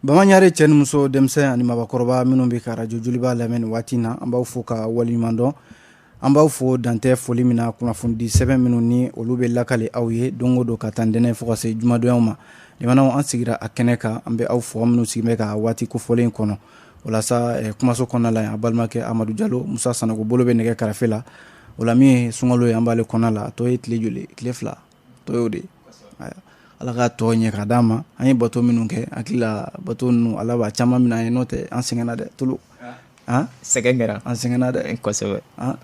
Bamaɲare cɛ ni muso, denmisɛn ani mabakɔrɔba minnu bɛ ka arajo Joliba lamɛn nin waati na, an b'aw fo ka waleɲuman dɔn. An b'aw fo dantɛ foli min na. Kunnafonidi sɛbɛn minnu ni olu bɛ lakale aw ye don o don ka taa ntɛnɛn fo ka se jumadonyaw ma, limanaw, an sigira a kɛnɛ kan. An bɛ aw fo minnu sigi bɛ ka waati kofɔlen kɔnɔ. Walasa kumaso kɔnɔna la, an balimakɛ Amadu Jalo, Musa Sanogo bolo bɛ nɛgɛ karafe la. O la, min ye sunkalo ye, an b'ale kɔnɔna la. A tɔ ye tile joli? Tile 2 tɔ y'o de ye. Ala ka tɔ ɲɛ ka d'an ma. An ye bato minnu kɛ, hakili la bato ninnu, Ala b'a caman minɛ an ye. N'o tɛ, an sɛgɛnna dɛ, Tolo. Sɛgɛn kɛra. An sɛgɛnna dɛ. Kosɛbɛ.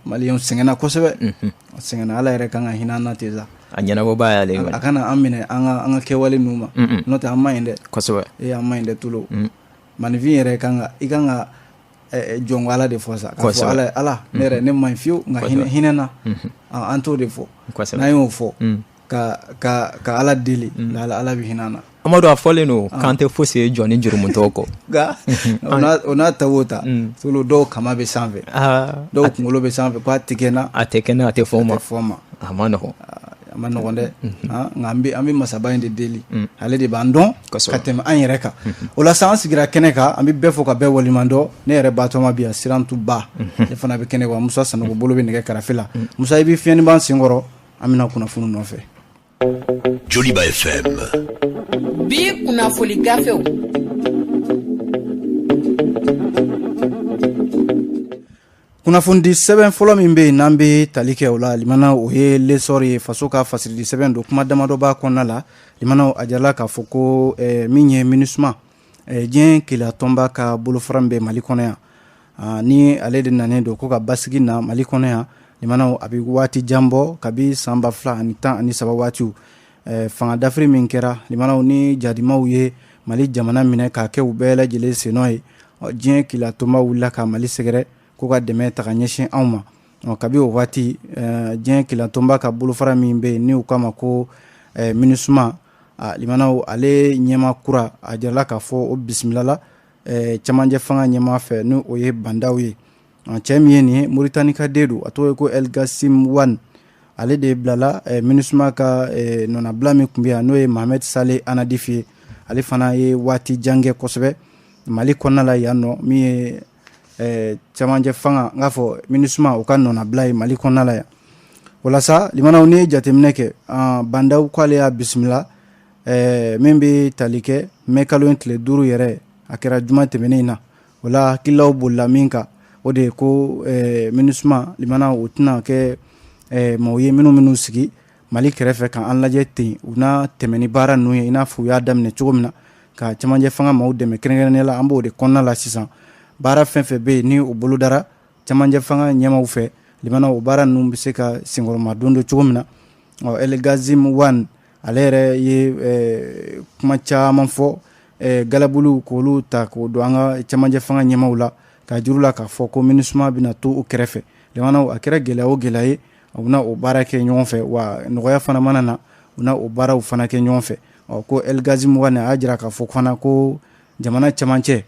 Maliyɛnw sɛgɛnna kosɛbɛ, an sɛgɛnna. Ala yɛrɛ kan ka hinɛ an na ten sa. A ɲɛnabɔbaa y'ale. A kana an minɛ an ka kɛwale ninnu ma. N'o tɛ, an ma ɲi dɛ. Kosɛbɛ. Ee, an ma ɲi dɛ, Tolo. Maninfin yɛrɛ kan ka i kan ka jɔnko Ala de fɔ sa, k'a fɔ Ala, Ala, ne yɛrɛ ne ma ɲi fiyewu, nka hinɛ na. An t'o de fɔ. N'an y'o fɔ ka Ala deli, Ala bɛ hinɛ an na. Amadu, a fɔlen don k'an tɛ fosi ye jɔn ni jurumutɔw kɔ. Nka o n'a ta o ta, Tolo, dɔw kama bɛ sanfɛ, dɔw kunkolo bɛ sanfɛ k'a tɛ kɛ n na. A tɛ kɛ n na, a tɛ fɔ n ma. A tɛ fɔ n ma. A ma nɔgɔn. A ma nɔgɔn dɛ, nka an bɛ masaba in de deli. Ale de b'an dɔn ka tɛmɛ an yɛrɛ kan. O la sa, an sigira kɛnɛ kan, an bɛ bɛɛ fo ka bɛɛ waleɲuman dɔn. Ne yɛrɛ Batɔma bi yan, Sirantuba, ne fana bɛ kɛnɛ kan. Musa Sanogo bolo bɛ nɛgɛ karafe la. Musa, i bɛ fiɲɛnin b'an senkɔrɔ, an bɛna kunnafoni nɔfɛ. Joliba FM. Bi kunnafoni gafew. Kunnafonidi sɛbɛn fɔlɔ min bɛ yen n'an bɛ tali kɛ o la, limana, o ye L'Essor ye, faso ka fasiridi sɛbɛn don. Kuma damadɔ b'a kɔnɔna la. Limanaw, a jirala k'a fɔ ko min ye MINUSMA, diɲɛ kelenya tɔnba ka bolofara min bɛ Mali kɔnɔ yan, ni ale de nanen don ko ka basigi na Mali kɔnɔ yan, limanaw, a bɛ waati jan bɔ, kabi san 2013 waatiw, fanga dafiri min kɛra, limanaw, ni jadimaw ye Mali jamana minɛ k'a kɛ u bɛɛ lajɛlen sennɔ ye, diɲɛ kelenya tɔnba wulila ka Mali sɛgɛrɛ ko ka dɛmɛ ta ka ɲɛsin anw ma. Kabi o waati, diɲɛ kelenya tɔnba ka bolofara min bɛ yen ni u k'a ma ko MINUSMA, limanaw, ale ɲɛmaa kura, a jirala k'a fɔ o bisimilala cɛmancɛ fanga ɲɛmaa fɛ, ni o ye Bah N'Daw ye. Cɛ min ye nin ye, Moritani ka den don, a tɔgɔ ye ko El Ghassim Wane. Ale de bilala MINUSMA ka nɔnabila min tun bɛ yan, n'o ye Mohamed Saleh Annadif ye. Ale fana ye waati jan kɛ kosɛbɛ Mali kɔnɔna la yan nɔ, min ye cɛmancɛ fanga, n k'a fɔ MINUSMA, u ka nɔnabila ye Mali kɔnɔna la yan. Walasa, limanaw, n'i ye jateminɛ kɛ, Bah N'Daw k'ale y'a bisimila min bɛ tali kɛ mɛ kalo in tile 5 yɛrɛ, a kɛra juma tɛmɛnen in na. O la, hakililaw bolila min kan, o de ye ko MINUSMA, limana, o tɛna kɛ maaw ye minnu sigi Mali kɛrɛfɛ k'an lajɛ ten. U na tɛmɛ ni baara ninnu ye i n'a fɔ u y'a daminɛ cogo min na ka cɛmancɛ fanga maaw dɛmɛ kɛrɛnkɛrɛnnenya la. An b'o de kɔnɔna la sisan. Baara fɛn fɛn bɛ yen ni o bolodara cɛmancɛ fanga ɲɛmaw fɛ, limana, o baara ninnu bɛ se ka senkɔrɔma don don cogo min na. Ɔ, El Ghassim Wane, ale yɛrɛ ye kuma caman fɔ, galabulu k'olu ta k'o don an ka cɛmancɛ fanga ɲɛmaw la, ka juru la k'a fɔ ko MINUSMA bɛna to u kɛrɛfɛ. Limanaw, a kɛra gɛlɛya o gɛlɛya ye, u bɛna o baara kɛ ɲɔgɔn fɛ wa. Nɔgɔya fana mana na, u na o baaraw fana kɛ ɲɔgɔn fɛ. Ɔ, ko El Ghassim Wane, a y'a jira k'a fɔ fana ko jamana cɛmancɛ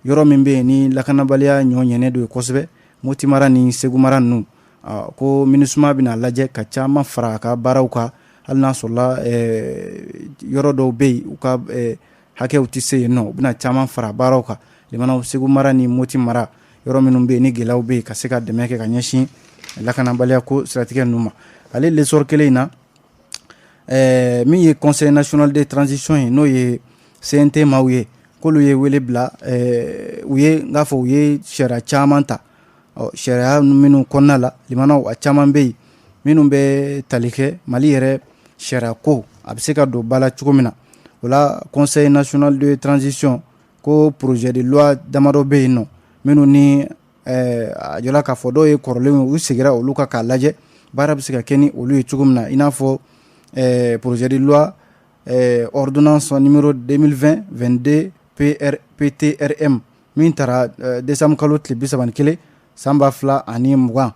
yɔrɔ min bɛ yen ni lakanabaliya ɲɔ ɲɛnen don ye kosɛbɛ, Moti mara ni Segu mara ninnu, ko MINUSMA bɛna lajɛ ka caman fara a ka baaraw kan, hali n'a sɔrɔla yɔrɔ dɔw bɛ yen, u ka hakɛw tɛ se yen nɔ. U bɛna caman fara baaraw kan, limanaw, Segu mara ni Moti mara, yɔrɔ minnu bɛ yen ni gɛlɛyaw bɛ yen, ka se ka dɛmɛ kɛ ka ɲɛsin lakanabaliya ko siratigɛ ninnu ma. Ale L'Essor kelen in na, min ye Conseil national de transition ye, n'o ye CNT maaw ye, k'olu ye wele bila u ye, n k'a fɔ u ye sariya caman ta. Ɔ, sariya minnu kɔnɔna la, limanaw, a caman bɛ yen minnu bɛ tali kɛ Mali yɛrɛ sariya ko a bɛ se ka don ba la cogo min na. O la, Conseil national de transition ko projet de loi damadɔ bɛ yen nɔ minnu ni a jɔla k'a fɔ dɔw ye kɔrɔlenw, u seginna olu kan k'a lajɛ baara bɛ se ka kɛ ni olu ye cogo min na, i n'a fɔ projet de loi ordonnance numéro 2020 22 PR PTRM min taara décembre kalo tile 31 san 2020.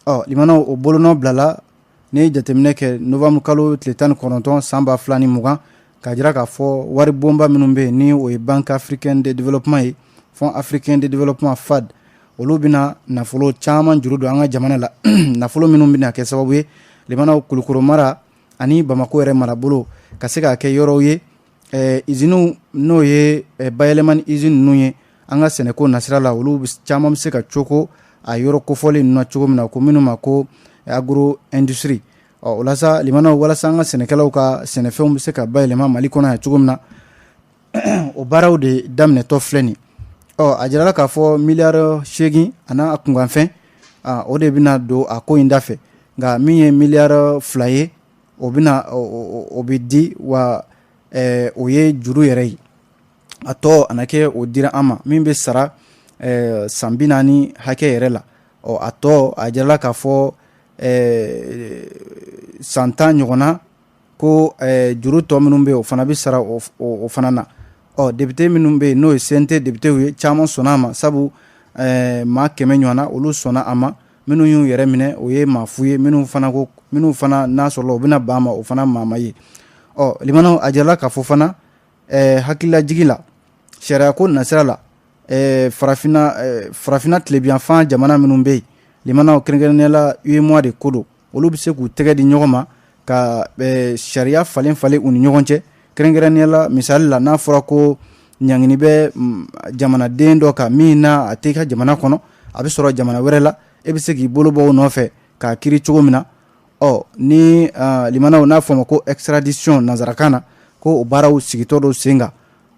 Ɔ, limanaw, o bolonɔ bilala, n'i ye jateminɛ kɛ, novembre kalo tile 19 san 2020, k'a jira k'a fɔ wari bonba minnu bɛ yen ni o ye Banque africaine de développement ye, Fonds africain de développement, FAD, olu bɛna nafolo caman juru don an ka jamana la, nafolo minnu bɛna kɛ sababu ye, limanaw, Kulukoro mara ani Bamakɔ yɛrɛ marabolo ka se k'a kɛ yɔrɔw ye usines. n'o ye bayɛlɛmani usine ninnu ye an ka sɛnɛko nasira la, olu caman bɛ se ka coko a yɔrɔ kofɔlen ninnu na cogo min na, ko minnu ma ko agro industrie. Ɔ o la sa, limanaw, walasa an ka sɛnɛkɛlaw ka sɛnɛfɛnw bɛ se ka bayɛlɛma Mali kɔnɔ yan cogo min na, o baaraw de daminɛtɔ filɛ nin. Ɔ a jirala k'a fɔ miliyari 8 a n'a kunkanfɛn, o de bɛna don a ko in da fɛ. Nka min ye miliyari 2 ye, o bɛna o bɛ di wa, o ye juru yɛrɛ ye. A tɔ a na kɛ o dira an ma min bɛ sara san 40 hakɛ yɛrɛ la. Ɔ a tɔ, a jirala k'a fɔ san 10 ɲɔgɔnna ko juru tɔ minnu bɛ yen, o fana bɛ sara o fana na. Ɔ député minnu bɛ yen, n'o ye CNT députéw ye, caman sɔnna a ma, sabu maa 100 ɲɔgɔnna, olu sɔnna a ma. Minnu y'u yɛrɛ minɛ, o ye maa fu ye. Minnu fana ko, minnu fana n'a sɔrɔla u bɛna ban a ma, o fana maa ma ye. Ɔ limanaw, a jirala k'a fɔ fana hakililajigi la, sariyako nasira la, farafinna tilebinyanfan jamana minnu bɛ yen, limanaw, kɛrɛnkɛrɛnnenya la UEMOA de ko don, olu bɛ se k'u tɛgɛ di ɲɔgɔn ma ka sariya falen falen u ni ɲɔgɔn cɛ. Kɛrɛnkɛrɛnnenya la, misali la, n'a fɔra ko ɲangini bɛ jamanaden dɔ kan min na a tɛ ka jamana kɔnɔ, a bɛ sɔrɔ jamana wɛrɛ la, e bɛ se k'i bolo bɔ o nɔfɛ k'a kiiri cogo min na. Ɔ ni limanaw, n'a fɔ a ma ko extradition nanzarakan na, ko o baaraw sigitɔ don sen kan.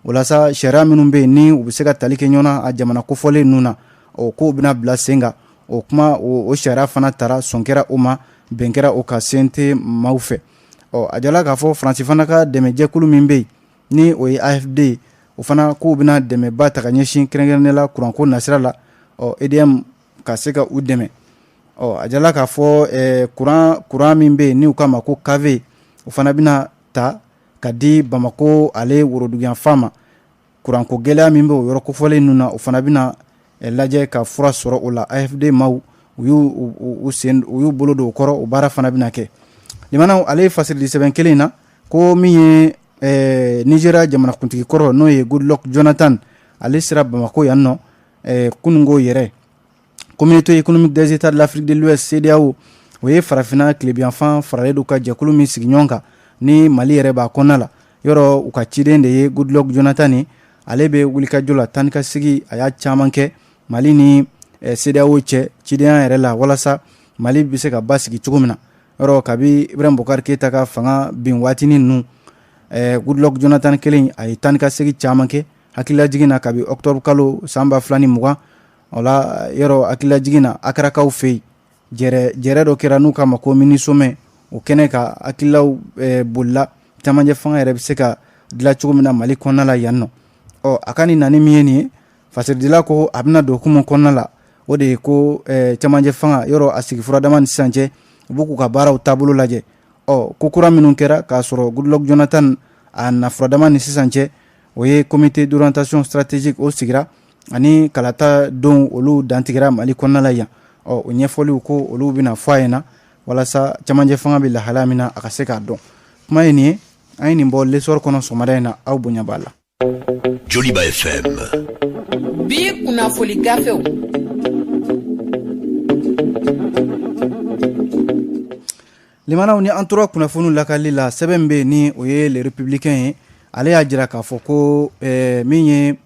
O la sa, sariya minnu bɛ yen ni u bɛ se ka tali kɛ ɲɔgɔn na a jamana kofɔlen ninnu na, o kow bɛna bila sen kan. O kuma, o sariya fana tara, sɔn kɛra o ma, bɛn kɛra o kan CNT maaw fɛ. Ɔ a jala k'a fɔ Faransi fana ka dɛmɛjɛkulu min bɛ yen, ni o ye AFD ye, o fana k'u bɛna dɛmɛba ta ka ɲɛsin, kɛrɛnkɛrɛnnenya la kuranko nasira la, ɔ EDM ka se ka u dɛmɛ. Ɔ a jala k'a fɔ kuran min bɛ yen, n'u k'a ma ko KV, o fana bɛna ta ka di Bamakɔ ale woroduguyanfan ma. Kuranko gɛlɛya min bɛ o yɔrɔ kofɔlen ninnu na, o fana bɛna lajɛ ka fura sɔrɔ o la. AFD maaw, u y'u sen, u y'u bolo don o kɔrɔ, o baara fana bɛna kɛ. Limanaw, ale ye fasirili sɛbɛn kelen in na ko min ye Nizeriya jamanakuntigi kɔrɔ, n'o ye Goodluck Jonathan, ale sera Bamakɔ yan nɔ kununko yɛrɛ. Communauté économique des États de l'Afrique de l'Ouest, CEDEAO, o ye farafinna tilebinyanfan faralen don ka jɛkulu min sigi ɲɔgɔn kan, ni Mali yɛrɛ b'a kɔnɔna la, yɔrɔ u ka ciden de ye Goodluck Jonathan ye. Ale bɛ wulikajɔ la, tan ka sigi, a y'a caman kɛ Mali ni CEDEAO cɛ cidenya yɛrɛ la, walasa Mali bɛ se ka basigi cogo min na. Yɔrɔ kabi Ibrahim Boubacar Keita ka fanga bin waatinin ninnu, Goodluck Jonathan kelen, a ye tan ka segi caman kɛ. Hakililajigin na, kabi octobre kalo san 2020 o la, yɔrɔ hakililajigin na, Akarakaw fɛ yen, jɛrɛ jɛrɛ dɔ kɛra n'u k'a ma ko mini sommet. O kɛnɛ ka hakililaw bolila camancɛ fanga yɛrɛ bɛ se ka dilan cogo min na Mali kɔnɔna la yan nɔ. Ɔ a ka nin nani min ye nin ye, fasiridila ko a bɛna don hukumu kɔnɔna la, o de ye ko camancɛ fanga, yɔrɔ a sigi furadama ni sisan cɛ, u b'u k'u ka baaraw taabolo lajɛ. Ɔ ko kura minnu kɛra k'a sɔrɔ Goodluck Jonathan a na furadama ni sisan cɛ, o ye comité d'orientation stratégique, o sigira, ani kalata don, olu dantigɛra Mali kɔnɔna la yan. Ɔ o ɲɛfɔliw ko olu bɛna fɔ a ɲɛna, walasa camancɛ fanga bɛ lahalaya min na, a ka se k'a dɔn. Kuma ye nin ye, an ye nin bɔ L'Essor kɔnɔ sɔgɔmada in na. Aw bonya b'a la. Joliba FM. Bi kunnafoli gafew. Limanaw, ni an tora kunnafoniw lakali la, sɛbɛn bɛ yen ni o ye Le Républicain ye, ale y'a jira k'a fɔ ko min ye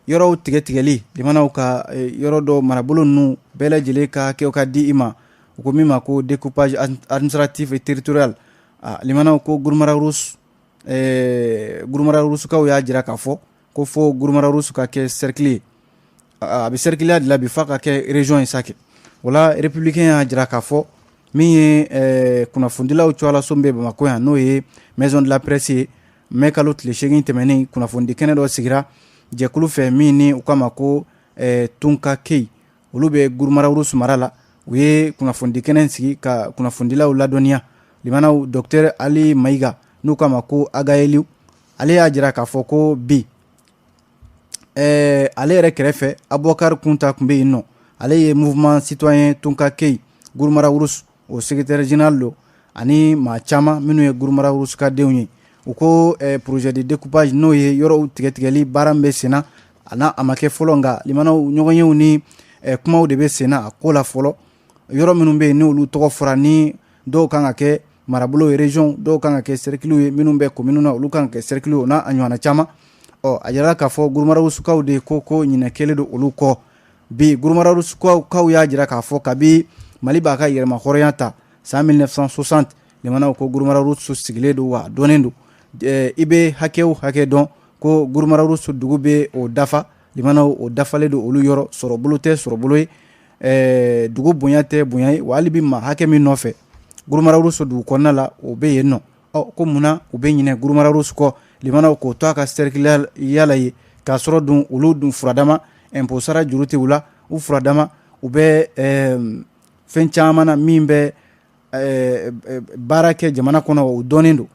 yɔrɔw tigɛtigɛli, limanaw, ka yɔrɔ dɔ marabolo ninnu bɛɛ lajɛlen ka kɛ ka di i ma, u ko min ma ko découpage administratif et territorial. Limanaw, ko Gurumara Rusukaw y'a jira k'a fɔ ko fo Gurumara Rusu ka kɛ cercle ye. A bɛ cercle ya de la bi, f'a ka kɛ région ye sa kɛ. O la, Républicain y'a jira k'a fɔ min ye kunnafonidilaw cɔyalaso min bɛ Bamakɔ yan, n'o ye maison de la presse ye, mɛ kalo tile 8 tɛmɛnen, kunnafonidi kɛnɛ dɔ sigira jɛkulu fɛ min ni u k'a ma ko Tunka Key, olu bɛ Gurumara Rusu mara la. U ye kunnafonidi kɛnɛ sigi ka kunnafonidilaw ladɔnniya. Limanaw, docteur Ali Mayiga, n'u k'a ma ko Agayeliw, ale y'a jira k'a fɔ ko bi ale yɛrɛ kɛrɛfɛ, Abubakar Kunta tun bɛ yen nɔ. Ale ye mouvement citoyen Tunka Key Gurumara Rusu, o secrétaire général don, ani maa caman minnu ye Gurumara Rusu ka denw ye. U ko projet de découpage, n'o ye yɔrɔw tigɛtigɛli baara min bɛ sen na, a n'a a ma kɛ fɔlɔ, nka limanaw, ɲɔgɔnyew ni kumaw de bɛ sen na a ko la fɔlɔ. Yɔrɔ minnu bɛ yen, n'olu tɔgɔ fɔra, ni dɔw kan ka kɛ marabolo ye région, dɔw kan ka kɛ cercle ye, minnu bɛ commune na, olu kan ka kɛ cercle ye, o n'a a ɲɔgɔnna caman. Ɔ, a jirala k'a fɔ Gurumararusukaw de ko ko ɲinɛ kɛlen don olu kɔ bi. Gurumararusukaw y'a jira k'a fɔ kabi Mali b'a ka yɛrɛmahɔrɔnya ta san 1960, limanaw, ko Gurumararusu sigilen don wa dɔnnen don. I bɛ hakɛ o hakɛ dɔn ko Gurumararusu dugu bɛ o dafa, limanaw, o dafalen don olu yɔrɔ. Sɔrɔbolo tɛ sɔrɔbolo ye, dugu bonya tɛ bonya ye, wa hali bi maa hakɛ min nɔfɛ Gurumararusu dugu kɔnɔna la, o bɛ yen nɔ. Ɔ, ko munna u bɛ ɲinɛ Gurumararusu kɔ, limanaw, k'o to a ka cercle yala ye, k'a sɔrɔ dun olu dun furadama impôt sara juru tɛ u la, u furadama u bɛ fɛn caman na min bɛ baara kɛ jamana kɔnɔ, o dɔnnen don.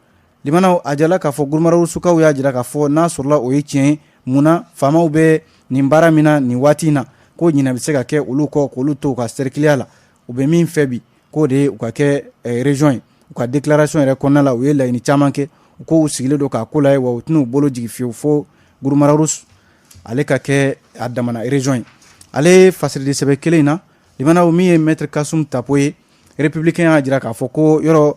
Limanaw, a jala k'a fɔ Gurumararusukaw y'a jira k'a fɔ n'a sɔrɔla o ye tiɲɛ ye, munna faamaw bɛ nin baara min na nin waati in na, ko ɲinɛ bɛ se ka kɛ olu kɔ, k'olu to u ka cercle la? U bɛ min fɛ bi, k'o de ye u ka kɛ région ye. U ka déclaration yɛrɛ kɔnɔna la, u ye laɲini caman kɛ. U ko u sigilen don k'a ko lajɛ, wa u tɛn'u bolo jigin fiyewu fo Gurumararusu ale ka kɛ a damana région ye. Ale fasirili sɛbɛn kelen in na, limanaw, min ye maître Kasum Tapo ye, Républicain y'a jira k'a fɔ ko yɔrɔ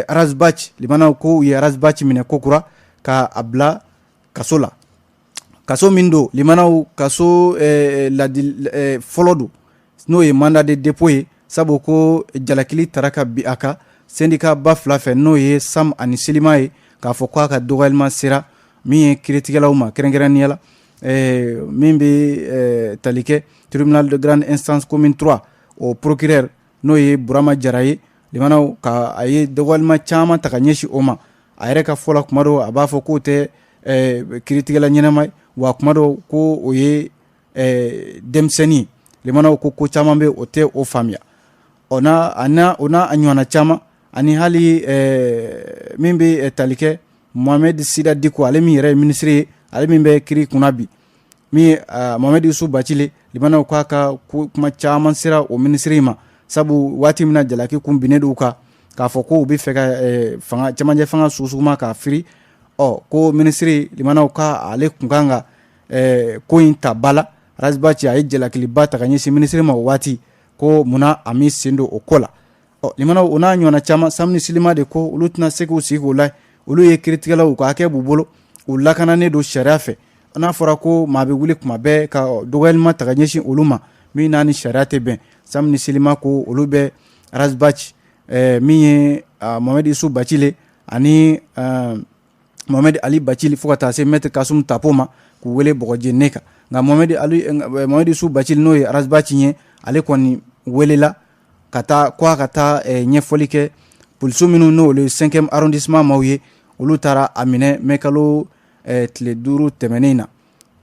Ras Bath, limanaw, ko u ye Ras Bath minɛ kokura ka a bila kaso la. Kaso min don, limanaw, kaso ladi fɔlɔ don, n'o ye mandat de dépôt ye, sabu ko jalakili tara ka bi a kan syndicat ba fila fɛ, n'o ye SAM ani SYLIMA ye, k'a fɔ k'a ka dɔgɔyalima sera min ye kiiritigɛlaw ma, kɛrɛnkɛrɛnnenya la min bɛ tali kɛ tribunal de grande instance commune 3, o procureur, n'o ye Burama Jara ye. Limanaw, ka a ye dɔgɔyalima caman ta ka ɲɛsin o ma. A yɛrɛ ka fɔ la, kuma dɔw a b'a fɔ k'o tɛ kiiritigɛla ɲɛnama ye, wa kuma dɔw ko o ye denmisɛnnin ye. Limanaw, ko ko caman bɛ o tɛ o faamuya. O n'a a n'a o n'a a ɲɔgɔnna caman, ani hali min bɛ tali kɛ Mohamed Sida Diko, ale min yɛrɛ ye minisiri ye, ale min bɛ kiiri kunna bi, min ye Mohamed Yusu Bacili, limanaw, k'a ka kuma caman sera o minisiri ma, sabu waati min na jalaki kun binnen don u kan k'a fɔ ko u bɛ fɛ ka fanga cɛmancɛ fanga sugusuguma k'a firi. Ɔ, ko minisiri, limanaw, ka ale kun kan ka ko in ta ba la. Ras Bath a ye jalakiliba ta ka ɲɛsin minisiri ma o waati, ko munna a m'i sen don o ko la. Ɔ, limanaw, o n'a ɲɔgɔnna caman, SAM ni SYLIMA de ko olu tɛna se k'u sigi k'o la. Olu ye kiiritigɛlaw, u ka hakɛ b'u bolo, u lakananen don sariya fɛ. N'a fɔra ko maa bɛ wuli kuma bɛɛ ka dɔgɔyalima ta ka ɲɛsin olu ma min n'a ni sariya tɛ bɛn, SAM ni SYLIMA ko olu bɛ Ras Bath, min ye Mohamed Isu Bacile ani Mohamed Ali Bacili, fo ka taa se maître Kasum Tapo ma, k'u wele bɔgɔjenne kan. Nka Mohamed Ali, Mohamed Isu Bacili, n'o ye Ras Bath ye, ale kɔni welela ka taa ko a ka taa ɲɛfɔli kɛ. Polisiw minnu, n'olu ye 5e arrondissement maaw ye, olu taara a minɛ mɛ kalo tile 5 tɛmɛnen na,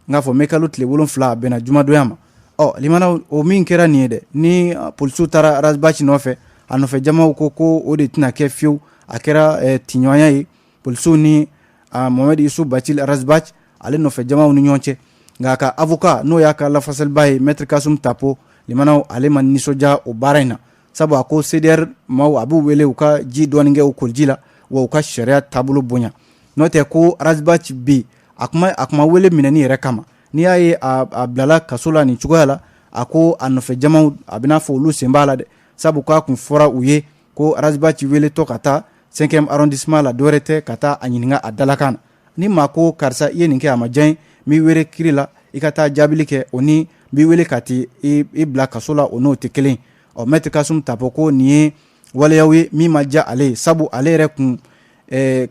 n k'a fɔ mɛ kalo tile 7, a bɛnna jumadonya ma. Ɔ, limanaw, o min kɛra nin ye dɛ, ni polisiw taara Ras Bath nɔfɛ, a nɔfɛ jamaw ko ko o de tɛna kɛ fiyewu. A kɛra tiɲɔgɔnya ye polisiw ni Mohamed Isu Bacili Ras Bath ale nɔfɛ jamaw ni ɲɔgɔn cɛ. Nka a ka avocat, n'o y'a ka lafasaliba ye, maître Kasum Tapo, limanaw, ale ma nisɔndiya o baara in na, sabu a ko CDR maaw, a b'u wele u ka ji dɔɔni kɛ u koliji la, wa u ka sariya taabolo bonya. N'o tɛ, ko Ras Bath bi a kuma wele minɛni yɛrɛ kama, n'i y'a ye a bilala kaso la nin cogoya la, a ko a nɔfɛ jamaw, a bɛna fɔ olu sen b'a la dɛ, sabu k'a kun fɔra u ye ko Ras Bath weletɔ ka taa 5e arrondissement la, dɔwɛrɛ tɛ, ka taa a ɲininka a dalakan na. Ni maa ko karisa, i ye nin kɛ, a ma diya n ye, n b'i wele kiri la, i ka taa jaabili kɛ, o ni n b'i wele ka t'i bila kaso la, o n'o tɛ kelen. Ɔ, maître Kasum Tapo ko nin ye waleyaw ye min ma diya ale ye, sabu ale yɛrɛ kun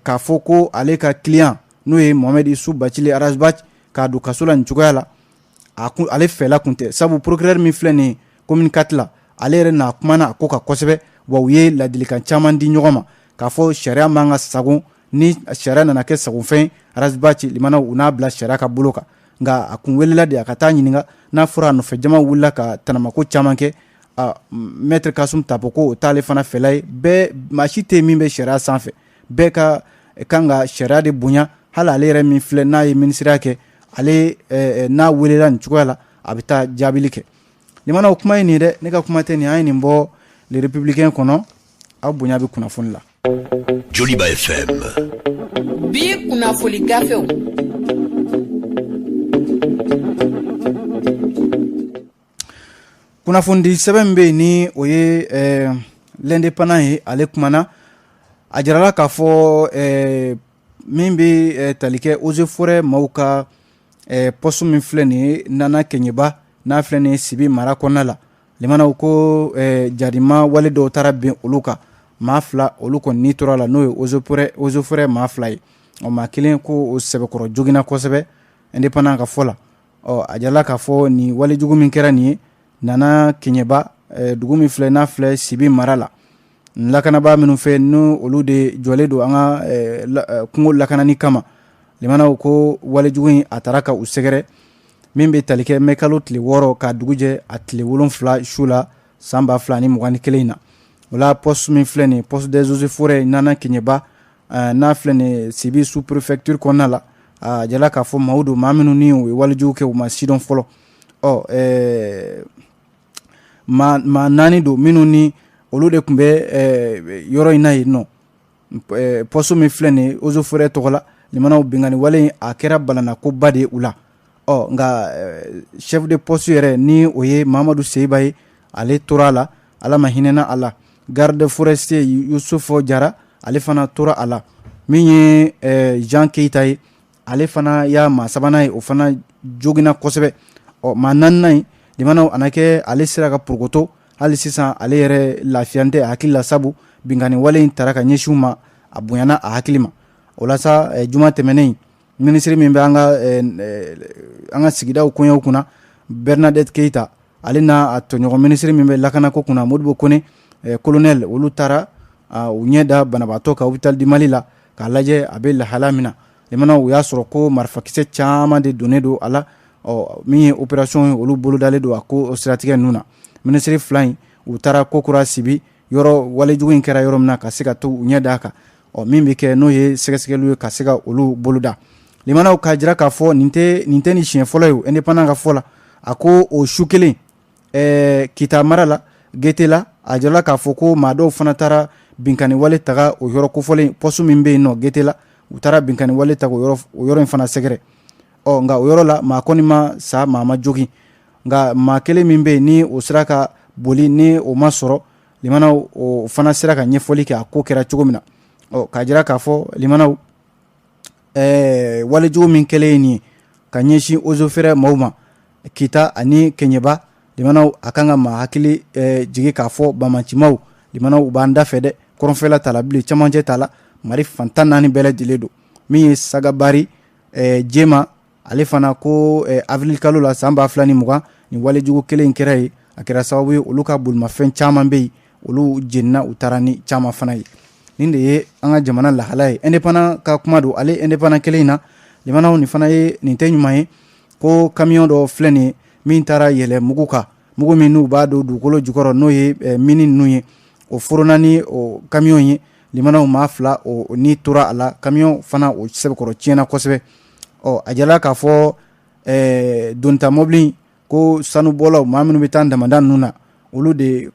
k'a fɔ ko ale ka client, n'o ye Mohamed Isu Bacili Ras Bath, k'a don kaso la nin cogoya la, a kun ale fɛla kun tɛ, sabu procureur min filɛ nin ye commune 4 la, ale yɛrɛ n'a kumana a ko kan kosɛbɛ, wa u ye ladilikan caman di ɲɔgɔn ma k'a fɔ sariya man ka sagon. Ni sariya nana kɛ sagofɛn, Ras Bath, limanaw, u n'a bila sariya ka bolo kan. Nka a kun welela de a ka taa ɲininka. N'a fɔra a nɔfɛ jama wulila ka tanamako caman kɛ, maître Kasum Tapo ko o t'ale fana fɛla ye. Bɛɛ, maa si tɛ min bɛ sariya sanfɛ, bɛɛ ka kan ka sariya de bonya. Hali ale yɛrɛ min filɛ, n'a ye minisiriya kɛ, ale n'a welela nin cogoya la, a bɛ taa jaabili kɛ. Limanaw, kuma ye nin ye dɛ, ne ka kuma tɛ nin. An ye nin bɔ Le Républicain kɔnɔ. Aw bonya bɛ kunnafoni la. Joliba FM. Bi kunnafoli gafew. Kunnafonidi sɛbɛn min bɛ yen, ni o ye L'Indépendant ye, ale kumana, a jirala k'a fɔ Min bɛ tali kɛ eaux et forêts maaw ka poste min filɛ nin ye Nana Kɛɲɛba, n'a filɛ nin ye Sibi mara kɔnɔna la, limanaw ko jadima wale dɔw taara bin olu kan. Maa 2, olu kɔni ni tora la, n'o ye eaux et forêts maa 2 ye. Ɔ, maa kelen ko o sɛbɛkɔrɔ joginna kosɛbɛ, Indépendant ka fɔ la. Ɔ, a jirala k'a fɔ nin walejugu min kɛra nin ye Nana Kɛɲɛba, dugu min filɛ, n'a filɛ Sibi mara la, lakanabaa minnu fɛ, n'o olu de jɔlen don an ka kungo lakanani kama, limanaw ko walejugu in a taara ka u sɛgɛrɛ. Min bɛ tali kɛ mɛ kalo tile 6 ka dugu jɛ a tile 7 su la, san 2021 in na. O la, poste min filɛ nin, poste des eaux et forêts Nana Kɛɲɛba, n'a filɛ nin Sibi sous préfecture kɔnɔna la, a jala k'a fɔ maaw don, maa minnu ni u ye walejugu kɛ, u ma sidɔn fɔlɔ. Ɔ, maa 4 don minnu ni olu de tun bɛ yɔrɔ in na yen nɔ, poste min filɛ nin eaux et forêts tɔgɔ la. Limanaw, binkanni wale in a kɛra balanakoba de ye u la. Ɔ, nka chef de poste yɛrɛ, ni o ye Mamadu Seyiba ye, ale tora a la, Ala ma hinɛna a la. Garde forestier Yusufu Jara, ale fana tora a la. Min ye Jean Keyita ye, ale fana y'a maa sabanan ye, o fana joginna kosɛbɛ. Ɔ, maa naaninan in, limanaw, a na kɛ ale sera ka porokoto. Hali sisan ale yɛrɛ lafiya tɛ a hakili la, sabu binkanni wale in taara ka ɲɛsin u ma, a bonyana a hakili ma. O la sa, juma tɛmɛnen, minisiri min bɛ an ka sigidaw koɲɛw kunna, Bernadette Keyita, ale n'a tɔɲɔgɔn minisiri min bɛ lakanako kunna, Modibo Kone colonel, olu taara u ɲɛ da banabaatɔ kan hôpital du Mali la k'a lajɛ a bɛ lahala min na. Limanaw, u y'a sɔrɔ ko marifakisɛ caman de donnen don a la. Ɔ, min ye opération ye, olu bolodalen don a ko o siratigɛ ninnu na. Minisiri fila in, u taara kokura Sibi, yɔrɔ walejugu in kɛra yɔrɔ min na, ka se ka to u ɲɛ da a kan. Ɔ, min bɛ kɛ, n'o ye sɛgɛsɛgɛliw ye, ka se ka olu boloda. Limanaw, k'a jira k'a fɔ nin tɛ nin siɲɛ fɔlɔ ye. Indépendant ka fɔ la, a ko o su kelen, Kita mara la, Getela, a jirala k'a fɔ ko maa dɔw fana taara binkanni wale taga o yɔrɔ kofɔlen, poste min bɛ yen nɔ Getela, u taara binkanni wale ta o yɔrɔ in fana sɛgɛrɛ. Ɔ, nka o yɔrɔ la, maa kɔni ma sa, maa ma jogin, nka maa kelen min bɛ yen ni o sera ka boli, ni o ma sɔrɔ. Limanaw, o fana sera ka ɲɛfɔli kɛ a ko kɛra cogo min na. Ɔ, k'a jira k'a fɔ, limanaw, walejugu min kɛlen ye nin ye ka ɲɛsin eaux et forêts maaw ma Kita ani Kɛɲɛba, limanaw, a kan ka maa hakili jigi k'a fɔ bamacimaw, limanaw, u b'an da fɛ dɛ. Kɔrɔnfɛla t'a la bilen, camancɛ t'a la, Mali fantan naani bɛɛ lajɛlen don. Min ye Sagabari Jema, ale fana ko avril kalo la san 2020, nin walejugu kelen in kɛra yen. A kɛra sababu ye, olu ka bolimafɛn caman bɛ yen, olu jenina, u taara ni caman fana ye. Nin de ye an ka jamana lahala ye. Indépendant ka kuma don. Ale Indépendant kelen in na, limanaw, nin fana ye, nin tɛ ɲuman ye, ko camion dɔ filɛ nin ye min taara yɛlɛ mugu kan, mugu min n'u b'a don dugukolo jukɔrɔ, n'o ye mine ninnu ye, o forona ni o camion ye. Limanaw, maa 2 o ni tora a la, camion fana o sɛbɛkɔrɔ tiɲɛna kosɛbɛ. Ɔ, a jirala k'a fɔ donta mɔbili ko sanubɔlaw, maa minnu bɛ taa damada ninnu na, olu de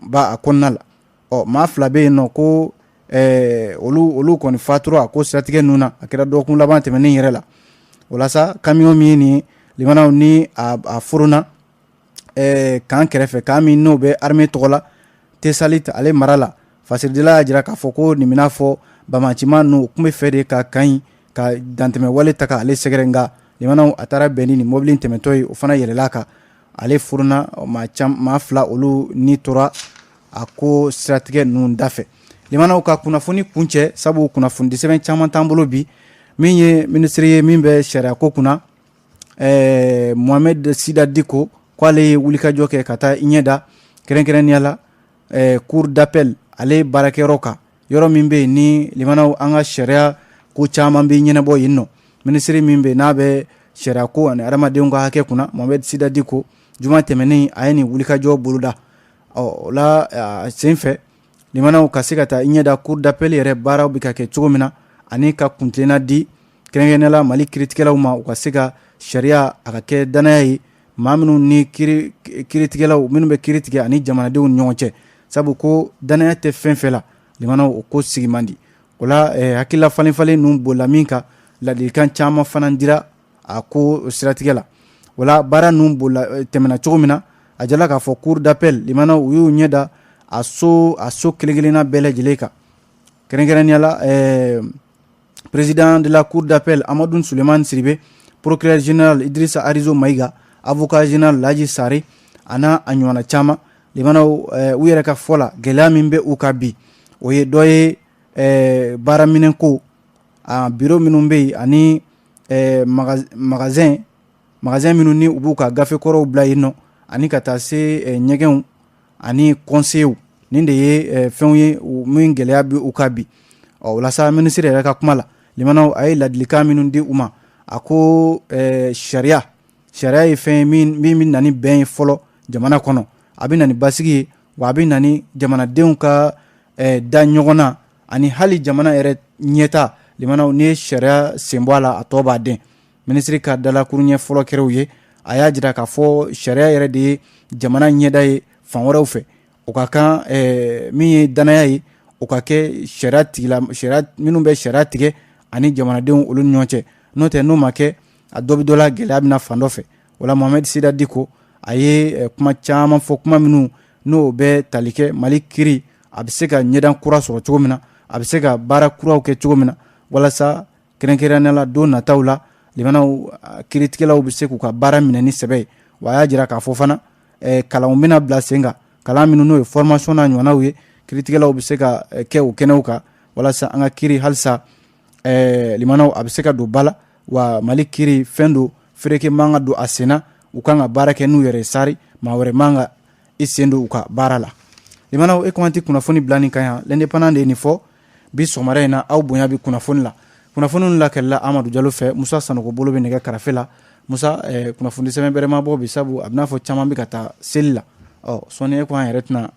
b'a a kɔnɔna la. Ɔ, maa 2 bɛ yen nɔ ko olu kɔni fatura a ko siratigɛ ninnu na. A kɛra dɔgɔkun laban tɛmɛnen yɛrɛ la. O la sa, camion min ye nin, limanaw, ni a forona kan kɛrɛfɛ, kan min n'o bɛ armée tɔgɔ la Tesalit ale mara la, fasiridila y'a jira k'a fɔ ko nin bɛna fɔ bamacima ninnu, u tun bɛ fɛ de ka kan in ka dantɛmɛ wale ta k'ale sɛgɛrɛ. Nka limanaw, a taara bɛn ni nin mɔbili in tɛmɛtɔ ye, o fana yɛlɛla kan, ale furuna, maa 2 olu ni tora a ko siratigɛ ninnu da fɛ. Limanaw, ka kunnafoni kuncɛ, sabu kunnafoni sɛbɛn caman t'an bolo bi. Min ye minisiri ye min bɛ sariyako kunna, Mohamed Sida Diko, k'ale ye wulikajɔ kɛ ka taa i ɲɛ da kɛrɛnkɛrɛnnenya la cour d'appel ale baarakɛyɔrɔ kan, yɔrɔ min bɛ yen ni, limanaw, an ka sariya ko caman bɛ ɲɛnabɔ yen nɔ. Minisiri min bɛ n'a bɛ sariya ko ani adamadenw ka hakɛ kunna, Mohamed Sida Diko, juma tɛmɛnen a ye nin wulikajɔ boloda. Ɔ, o la sen fɛ, limanaw, ka se ka taa i ɲɛ da cour d'appel yɛrɛ baaraw bɛ ka kɛ cogo min na, ani ka kuntilenna di kɛrɛnkɛrɛnnenya la Mali kiiritigɛlaw ma, u ka se ka sariya a ka kɛ danaya ye maa minnu ni kiiritigɛlaw minnu bɛ kiiri tigɛ ani jamanadenw ni ɲɔgɔn cɛ, sabu ko danaya tɛ fɛn fɛn la, limanaw, o ko sigi man di. O la, hakilila falen falen ninnu bolila min kan, ladilikan caman fana dira a ko siratigɛ la. O la, baara ninnu bolila tɛmɛna cogo min na, a jala k'a fɔ cour d'appel, limanaw, u y'u ɲɛ da a so kelen kelenna bɛɛ lajɛlen kan, kɛrɛnkɛrɛnnenya la Président de la cour d'appel Amadu Sulemani Sidibe, procureur général Idrissa Arizo Maïga, avocat général Laji Sare a n'a a ɲɔgɔnna caman. Limanaw, u yɛrɛ ka fɔ la, gɛlɛya min bɛ u kan bi, o ye dɔ ye baaraminɛnko, a bureau minnu bɛ yen ani magasin minnu ni u b'u ka gafe kɔrɔw bila yen nɔ, ani ka taa se ɲɛgɛnw ani conseillers. Nin de ye fɛnw ye min gɛlɛya bɛ u kan bi. Ɔ, walasa minisiri yɛrɛ ka kuma la, limanaw, a ye ladilikan minnu di u ma, a ko sariya ye fɛn ye min bɛ na ni bɛn ye fɔlɔ jamana kɔnɔ, a bɛ na ni basigi ye, wa a bɛ na ni jamanadenw ka da ɲɔgɔn na ani hali jamana yɛrɛ ɲɛta. Limanaw, n'i ye sariya sen bɔ a la, a tɔ b'a den. Minisiri ka dalakuruɲɛ fɔlɔ kɛra ye, a y'a jira k'a fɔ sariya yɛrɛ de ye jamana ɲɛda ye fan wɛrɛw fɛ. O ka kan min ye danaya ye, o ka kɛ sariya tigila, sariya minnu bɛ sariya tigɛ ani jamanadenw olu ni ɲɔgɔn cɛ. N'o tɛ, n'o ma kɛ, a dɔ bɛ dɔ la, gɛlɛya bɛna fan dɔ fɛ. O la, Mohamed Sida Diko, a ye kuma caman fɔ, kuma minnu n'o bɛ tali kɛ Mali kiri a bɛ se ka ɲɛdan kura sɔrɔ cogo min na, a bɛ se ka baara kuraw kɛ cogo min na, walasa kɛrɛnkɛrɛnnenya la don nataw la, limanaw, kiiritigɛlaw bɛ se k'u ka baara minɛ ni sɛbɛ ye. Wa a y'a jira k'a fɔ fana kalanw bɛna bila sen kan, kalan minnu n'o ye formation n'a ɲɔgɔnnaw ye, kiiritigɛlaw bɛ se ka kɛ o kɛnɛw kan, walasa an ka kiiri halisa, limanaw, a bɛ se ka don ba la. Wa Mali kiiri fɛn don, fereke man ka don a senna, u kan ka baara kɛ n'u yɛrɛ sari, maa wɛrɛ man ka i sen don u ka baara la. Limanaw, e kɔn tɛ kunnafoni bila nin kan yan. L'Indépendant de ye nin fɔ bi sɔgɔmada in na. Aw bonya bɛ kunnafoni la. Kunnafoni lakalila Amadu Jalo fɛ, Musa Sanogo bolo bɛ nɛgɛ karafe la. Musa, kunnafoni sɛbɛn bɛrɛ ma bɔ bi, sabu a bɛna fɔ caman bɛ ka taa seli la. Ɔ, sɔɔni e ko an yɛrɛ tɛna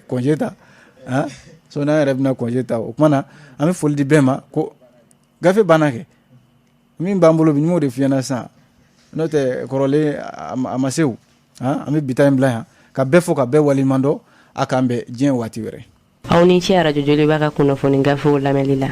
congé ta, sɔɔni an yɛrɛ bɛna congé ta. O tuma na, an bɛ foli di bɛɛ ma ko gafe banna kɛ min b'an bolo bi, n y'o de f'i ɲɛna sisan. N'o tɛ, kɔrɔlen a ma se o. An bɛ bi ta in bila yan ka bɛɛ fo ka bɛɛ waleɲuman dɔn. A k'an bɛn diɲɛ waati wɛrɛ. Aw ni ce Arajo Joliba ka kunnafoni gafew lamɛnli la.